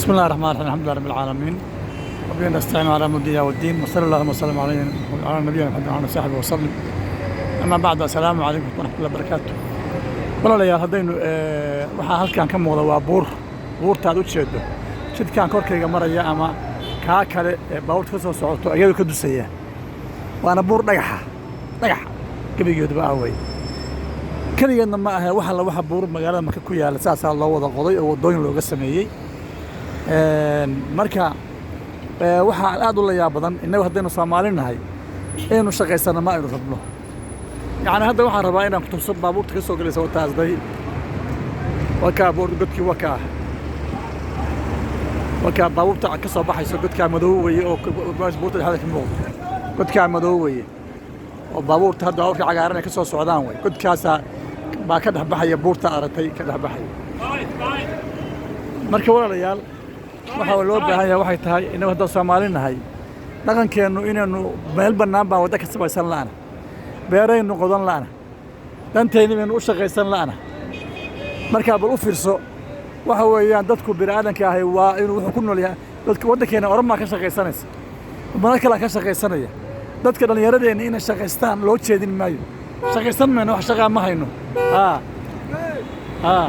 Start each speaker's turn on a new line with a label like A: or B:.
A: بسم الله الرحمن الرحيم، الحمد لله رب العالمين، وبه نستعين على أمور الدنيا والدين، وصلى الله وسلم عليه على نبينا محمد وعلى صحبه وسلم. أما بعد، السلام عليكم ورحمة الله وبركاته. Walaalayaal, haddaynu waxaa halkan ka muuqda waa buur. Buurta aad u jeedo, jidkaan korkayga maraya ama kaa kale ee baabuurta ka soo socoto iyadoo ka dusaya, waana buur dhagaxa, dhagaxa gebigeeduba ah wey. Keligeedna ma ahe, waxa la waxa buur magaalada Maka ku yaalla saasaa loo wada qoday oo waddooyin looga sameeyey. Marka waxaa aad u la yaab badan, innagu haddaynu Soomaali nahay, inaynu shaqaysano ma aynu rabno. Yacni hadda waxaan rabaa inaan kutuso baabuurta ka soo gelaysa wataasday. Wakaa buur godkii, wakaa, wakaa baabuurta ka soo baxayso. Godkaa madow weye oo buurta dhexda ka muuqdo, godkaa madow weye oo baabuurta hadda baabuurka cagaaran ay ka soo socdaan wey. Godkaasaa baa ka dhex baxaya buurta, aragtay, ka dhex baxaya. Marka walaalayaal, waxaa loo baahan yahay waxay tahay, innagu haddaan Soomaali nahay, dhaqankeennu inaynu meel bannaan baan waddo ka samaysan la'ana, beeraynu qodan la'ana, dantayni baynu u shaqaysan la'ana. Markaa bal u fiirso, waxa weeyaan dadku bini'aadanka ahi waa inuu wuxuu ku nool yahay. Dadka waddankeena Oromaa ka shaqaysanaysa, ummado kalaa ka shaqaysanaya. Dadka dhallinyaradeenna inay shaqaystaan loo jeedin maayo. Shaqaysan mayno, wax shaqaa ma hayno. Aa aa.